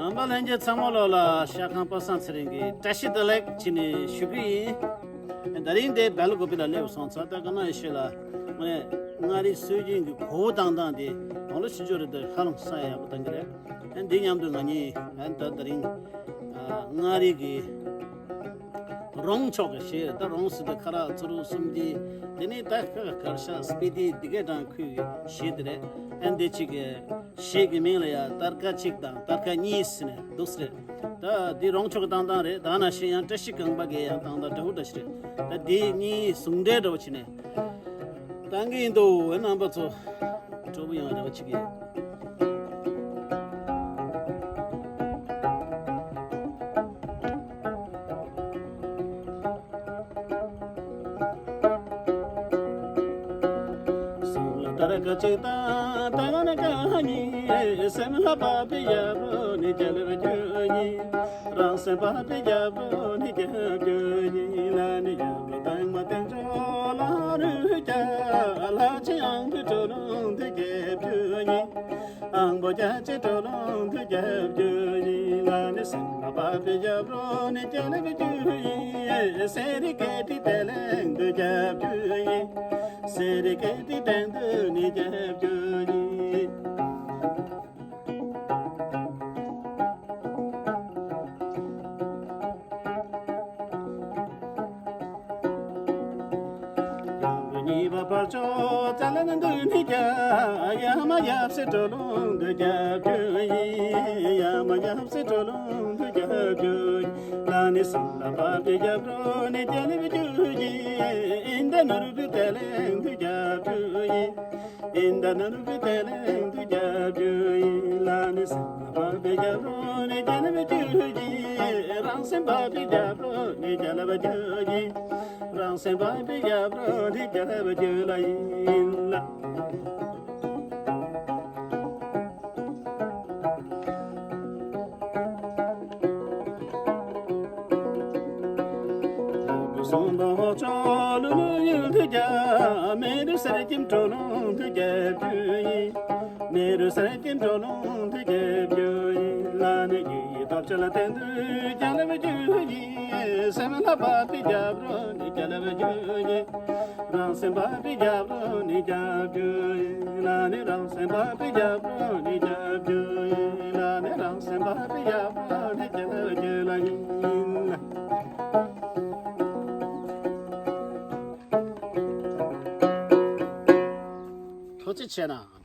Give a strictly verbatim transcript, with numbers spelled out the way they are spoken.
རྣམ་པ་ལྷན་རྒྱས་ཚང་མ་ལོ་ལ་ཤ་ཁང་པ་སངས་ཚེ་རིང་གི་བཀྲ་ཤིས་བདེ་ལེགས་བྱས་ནས་ཞུ་གི་ཡིན། ད་རིང་དེ་སྦེལ་ཀོབ་ལ་སླེབས་སོང་ཙང་ད་ག་ན་ཡེ་ཤེས་ལ་ངས་མངའ་རིས་སྲོལ་རྒྱུན་གྱི་གོ་བོ་བཏང་སྟངས་དེ་གང་ལ་ཞུ་རྒྱུ་རེད། ད་ཧ་ལམ་ས་ཡག་པོ་བཏང་གི་རེད། འདི་མཉམ་དུ་ང་གཉིས་ད་ད་རིང་མངའ་རིས་ཀྱི་རོང་ཕྱོགས་ཀྱི་གཞས། ད་རོང་ཟེར་དུས་ཁ་རག་ཚུ་རུ་གསུམ་གྱི། དེ་ནས་ད་ཁ་གར་ཤ་སྤི་ཏི་འདི་གའི་གྲས་ཁུལ་གྱི་གཞས་དེ་རེད། ཨ་འདི་གཅིག་གི་གཞས་ཀྱི་མིང་ལ་ཡ་སྟར་ཀ་གཅིག་དང་སྟར་ཀ་གཉིས་ཟེར་ནས་འདུག་ཟེར། ད་འདི་རོང་ཕྱོགས་ཀྱི་བཏང་སྟངས་རེད། ད་ནང་བཞིན་ཡང་བཀྲ་ཤིས་གང་པ་གི་ཡང་བཏང་སྟངས་འདྲ་བོ་འདྲ་ཞིག་རེད། ད་འདི་གཉིས་ཟུང་འབྲེལ་འདྲ་བོ་བྱས་ནས་བཏང་གི་ཡིན་འདུག། འོ་རྣམ་པ་ཚོ་སྤྲོ་པོ་ཡོང་བའི་རེ་བ་བྱེད་ཀྱི་ཡིན། སེམས་ལ་སྟར་ཀ་གཅིག་དང་སྟར་ཀ་གཉིས། སེམས་ལ་བབས་པའི་རྒྱབ་རོ་ནི་རྒྱལ་བའི་རྒྱུ་ཡིན། རང་སེམས་བབས་པའི་རྒྱབ་རོ་ནི་རྒྱལ་རྒྱུ་ཡིན། ལ་ནི་རྒྱལ་པོ་དང་མ་བསྟན་འགྲོ་ལ་རུ་རྒྱལ། ལ་ཆེན་ཨང་དུ་འགྲོ་ལུང་དུ་རྒྱལ་རྒྱུ་ཡིན། ཨང་པོ་རྒྱ་ཆེ་གྲོ་ལོང་དུ་རྒྱབ་རྒྱུ་ཡིན། ལ་ནི་སེམས་ལ་བབས་པའི་རྒྱབ་རོ་ནི་རྒྱལ་བའི་རྒྱུ་ཡིན། སེ་རི་ཀེ་ཏི་དེ་ལེང་དུ་རྒྱབ་རྒྱུ་ཡིན། སེ་རི་ཀེ་ཏི་དེང་དུ་ནི་རྒྱབ་རྒྱུ་ཡིན། གཉིས་པ་བར་ཆོ་ཙ་ལ་ན་འདུ་ནི་རྒྱ། ཡ་མ་ཡབ་སེ་གྲོ་ལུང་དུ་རྒྱབ་རྒྱུ་ཡིན། ཡ་མ་ཡབ་སེ་གྲོ་ལུང་དུ་རྒྱབ་རྒྱུ་ཡིན། ལ་ནི་སེམས་ལ་བབས་པའི་རྒྱབ་རོ་ནི་རྒྱལ་བའི་རྒྱུ་ཡིན། ཨིན་ད་ནུར་བུ་དེ་ལེང་དུ་རྒྱབ་རྒྱུ་ཡིན། ཨིན་ད་ནུར་བུ་དེ་ལེང་དུ་རྒྱབ་རྒྱུ་ཡིན། ལ་ནི་སེམས་ལ་བབས་པའི་རྒྱབ་རོ་ནི་རྒྱལ་བའི་རྒྱུ་ཡིན། རང་སེམས་བབས་པའི་རྒྱབ་རོ་ནི་རྒྱལ་བའི་རྒྱུ་ཡིན། རང་སེམས་བབས་པའི་རྒྱབ་རོ་ནི་རྒྱལ་བའི་རྒྱུ་ལ་ཡིན་ལ། གསུམ་པ་འོག་ཕྱོགས་ལུ་ལུ་ཡུལ་དུ་རྒྱབ། མེ་རུ་སེར་སྐྱིམ་གྲོ་ལུང་དུ་རྒྱབ་རྒྱུ་ཡིན། མེ་རུ་སེར་སྐྱིམ་གྲོ་ལུང་དུ་རྒྱབ་རྒྱུ་ཡིན། ལ་ནི་རྒྱུ་ཡི་སྟོབས་ཆེ་ལ་བརྟེན་དུ་རྒྱལ་བའི་རྒྱུ་ཡིན། སེམས་ལ་བབས་པའི་རྒྱབ་རོ་ནི་རྒྱལ་བའི་རྒྱུ་ཡིན། རང་སེམས་བབས་པའི་རྒྱབ་རོ་ནི་རྒྱབ་རྒྱུ་ཡིན། ལ་ནི་རང་སེམས་བབས་པའི་རྒྱབ་རོ་ནི་རྒྱབ་རྒྱུ་ཡིན། ལ་ནི་རང་སེམས་བབས་པའི་རྒྱབ་རོ་ནི་རྒྱལ་བའི་རྒྱུ་ལ་ཡིན། ཐུགས་རྗེ་ཆེ་གནང་།